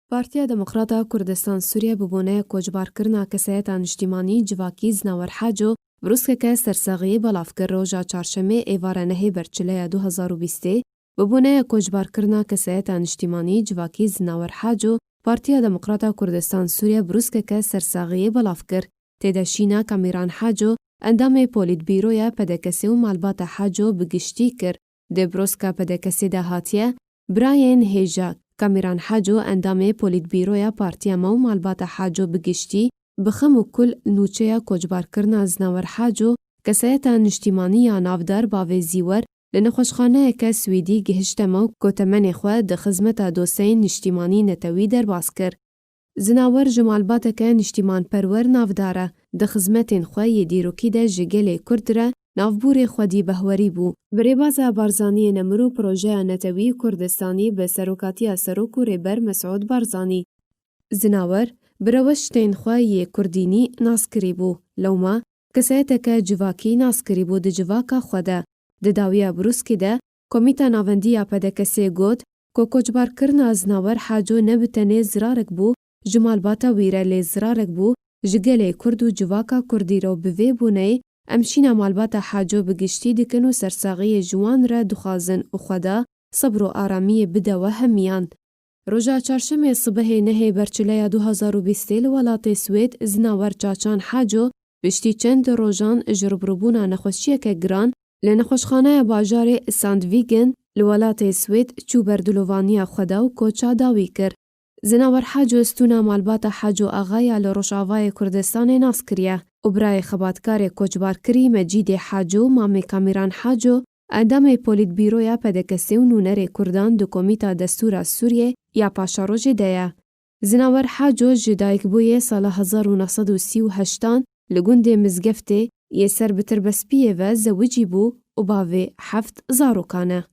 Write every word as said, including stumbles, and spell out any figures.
Partiya Demokrata Kurdistan Sûriye bi boneya koçbarkirina kesayeta niştîmanî civakî Zinawer Haco brûskeke sersaxiyê belav kir. Roja çarşemê êvara nehê berçileya du hezar û bîstê, bi boneya koçbarkirina kesayeta niştîmanî civakî Zinawer Haco, Partiya Demokrata Kurdistan Sûriye brûskeke sersaxiyê belav kir. Tê de şîna Kamîran Haco, endamê Polîtbîroya P D K S û malbata Haco bi giştî kir. Di brûska P D K S de hatiye, birayên hêja Kamîran Haco, endamê Polîtbîroya Partiya Me û malbata Haco bi giştî, bi xem û kul nûçeya koçbarkirina Zinawer Haco, kesayeta niştîmanî ya navdar bavê Zîwer, li nexweşxaneyeke Swêdî gihişte me û ku temenê xwe di xizmeta dosyeyên niştîmanî netewî derbas kir. Zinawer ji malbateke niştîmanperwer navdar e, di xizmetên xwe yê dîrokî de ji gelê Kurd re navbûrê xwedî behwerî bû. Bi rêbaza Barzaniyê Nemir û projeya netewî Kurdistanî bi serokatiya Serok û Rêber Mesûd Barzanî. Zinawer bi rewştên xwe yê kurdînî nas kirîbû. Lewma kesayeteke civakî nas kirîbû di civaka xwe de. Di dawiya brûskê de Komîta Navendî ya P D K S'ê got ku koçbarkirina Zinawer Haco ne bi tenê zirarek bû ji malbata wî re, lê zirarek bû ji gelê Kurd û civaka Kurdî re û bi vê boneyê em şîna malbata Haco bi giştî dikin û sersaxiyê ji wan re dixwazin û Xweda sebr û aramiyê bide we hemiyan. Roja çarşemê sibehê nehê berçileya du hezar û bîstê li welatê Swêd Zinawer Çaçan Haco piştî çend rojan ji rûbirûbûna nexweşiyeke giran li nexweşxaneya bajarê Sandviken li welatê Swêd çû ber dilovaniya Xweda û koça dawî kir. Zinawer Haco stûna malbata Haco Axa ya li Rojavayê Kurdistanê nas kiriye û birayê xebatkarê koçbarkirî Mecîdê Haco, mamê Kamîran Haco, endamê Polîtbîroya P D K S û nûnerê Kurdan di Komîta Destûra Sûriyê ya Paşerojê de ye. Zinawer Haco ji dayikbûyê sala hezar û neh sed û sî û heştan li gundê Mizgeftê yê ser bi Tirbespiyê ve zewicî bû û bavê heft zarokan e.